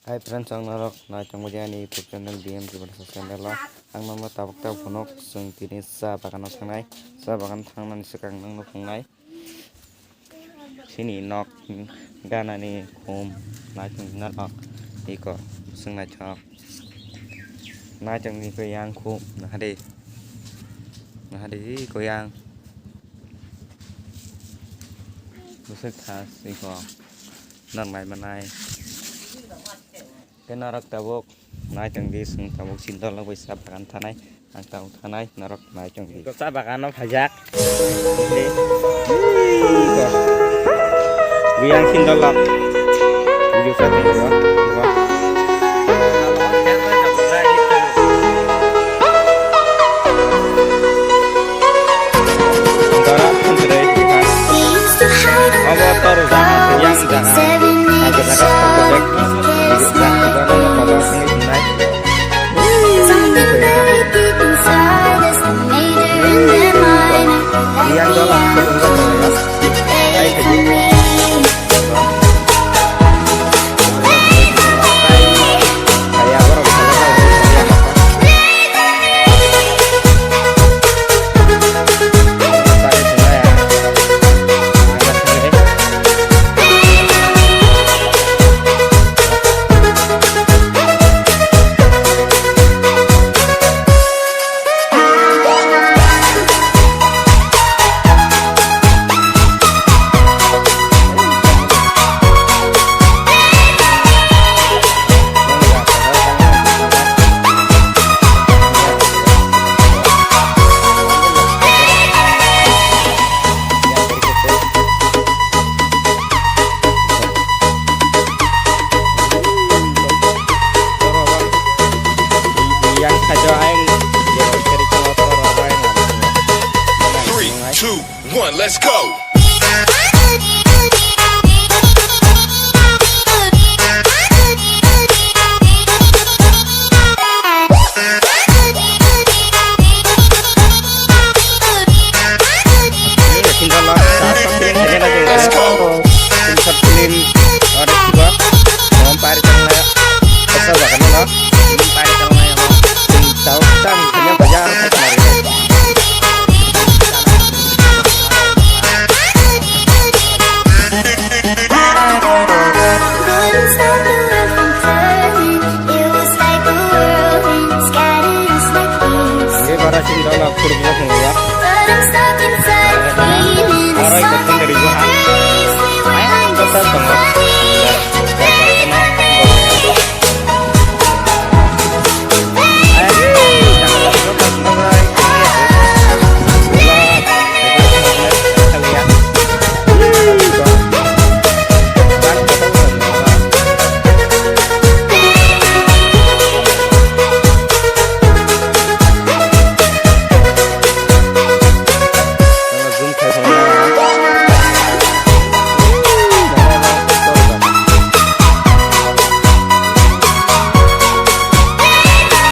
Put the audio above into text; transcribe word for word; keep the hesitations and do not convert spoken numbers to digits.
Hi friends, ang norok nai tongmani ani YouTube channel B M G Production channel o. Ang norok tabuk tabuk phunuk, chwng tini cha bagano thangnai. Cha bagan thangnani swkang nangno phungnai. Chini nok ganani khum nai tong norok iko swng naithok. Nai tongni ko yang khum nahadi. Nahadi ko yang. Bwswk thas iko. Nang nai manai. Khe norok tabuk nai tong di, chwng tabuk sindol rok bai cha bagan thanai, ang tabuk thanai, norok nai tong di. Cha bagan no phajak. Biyang sindol rok. Video sa tong di. Obo toro jaga yang jaga. Agak agak project. Video yang jaga. Yang jaga. Three, two, one, let's go!